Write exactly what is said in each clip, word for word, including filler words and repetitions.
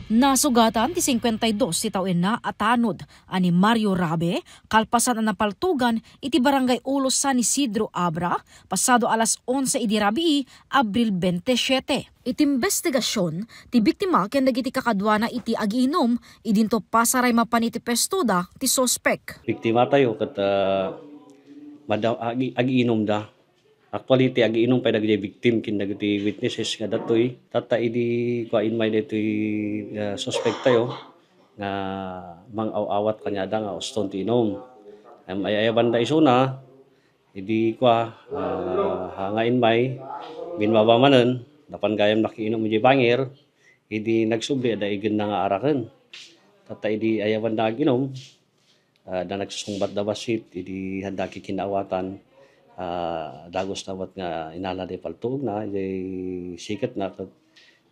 Nasugatan ti singkuenta y dos ti tawenna a tanod a ni Mario Rabe kalpasan a napaltogan iti Barangay Ulo San Isidro, Abra, pasado alas onse idi rabii, Abril bente siete. Iti imbestigasion, ti biktima ken dagiti kakaduana iti agiinum, idinto pasaray mapan iti puestoda ti suspek. Biktima tayo ket, ah, mada-, agi-, agiinumda. Actually, ti agiinum pay dagiti victim ken dagiti witnesses nga datoy. Tatta idi kua immay daytoy, ah, suspek tayo nga mang-aw-awat kaniada nga uston ti inum. Em, ay-ayabanda isuna, idi kua, ah, ha nga immay, bimmaba manen, napan gayam nakiinum idiay bangir, idi nagsubli, adda igenna nga araken. Tatta idi ayabanda agiinum, ah, da nagsusungbat da bassit, idi handa kikinnaawatan, ah, dagus na met nga inala da paltuogna, idiay siketna, ket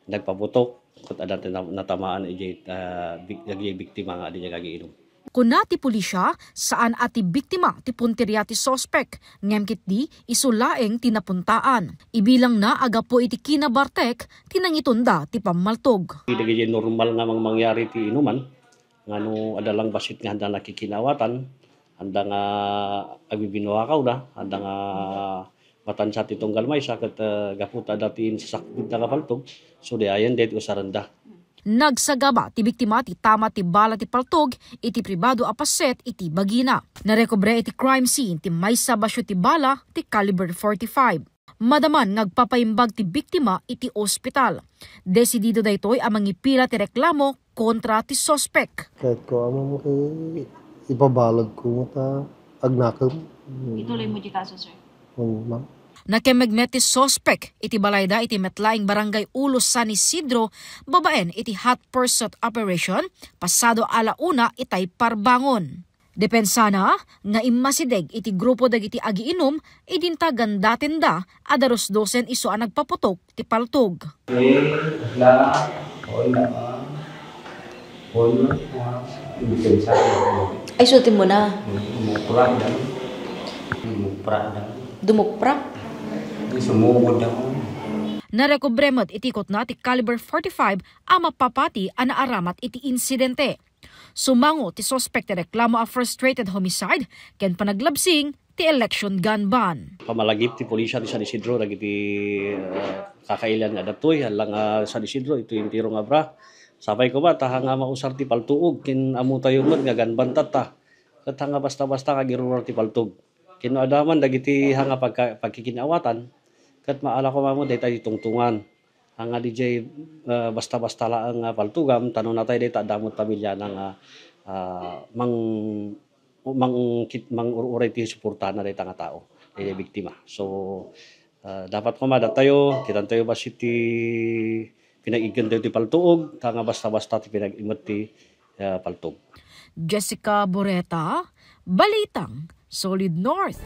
nagpaputok, ket adda ti na-, natamaan idiay, ah, bik-, idiay biktima nga adda agiinum. Kuna ti pulisya, saan a ti biktima ti punteria ti suspek, ngem ketdi isu laeng ti napuntaan. Ibilangna a gapu iti kinabartek ti nangitunda ti pammaltog. Dagiti normal nga mangmangyari ti inuman, nga no adda lang bassit nga handa nakikinnaawatan, handa nga agbibinuhakawda, handa nga matansa ti tunggal maysa, ket, eh, gapu ta adda ti insasakbitda nga paltog, so di ayan daytoy usarenda. Nagsagaba ti biktima ti tama ti bala ti paltog iti pribado a paset iti bagina. Narekobre iti crime scene ti maysa basio ti bala ti caliber forty-five. Madaman nga agpapaimbag ti biktima iti ospital. Desidido daytoy a mangipila ti reklamo kontra ti suspek. Kahit ko amo mo kay ipabalag ko mo ta agnakem. Ituloy mo di kaso, sir? Oo, ma'am. Nakemmeg met ti suspek iti balayda iti met laeng Barangay Ulo San Isidro babaen iti hot pursuit operation pasado ala una itay parbangon. Depensana nga immasideg iti grupo dagiti agiinum idinta gandatenda a darusdosen isu a nagpaputok ti paltog. Eh, la, oy, na, ah, oy, na, ah, depensa. Ay, sulti mo na. Dumuprak na. Dumuprak na. Dumuprak? Di sumugod na. Narekobre met iti kutna ti caliber forty-five a mapapati a naaramat iti insidente. Sumango ti suspek ti reklamo a frustrated homicide ken panaglabsing ti election gun ban. Pamalagip ti pulisya ti San Isidro dagiti, eh, kakailian nga adda daytoy, hala nga San Isidro, iti entero nga Abra. Sapay koma ta haan nga mausar ti paltuog ken ammotayo met nga gun ban tatta. Ket haan nga basta-basta nga agirurar ti paltog. Ken no adda man dagiti haan nga pagka-, pagkikinawatan, ket maala koma met dayta ti tungtungan. Haan nga diay, ah, basta-basta laeng nga paltugam, ta no natay dayta, adda met pamilyana nga, ah, mang-, mangkit-, mang-ur-uray ti suportana dayta nga tao, dayta biktima. So, ah, dapat koma datayo, kitantayo bassit ti pinag-iggentayo ti paltuog, ta nga basta-basta ti pinag-imet ti, ah, paltog. Jessica Boreta, Balitang Solid North.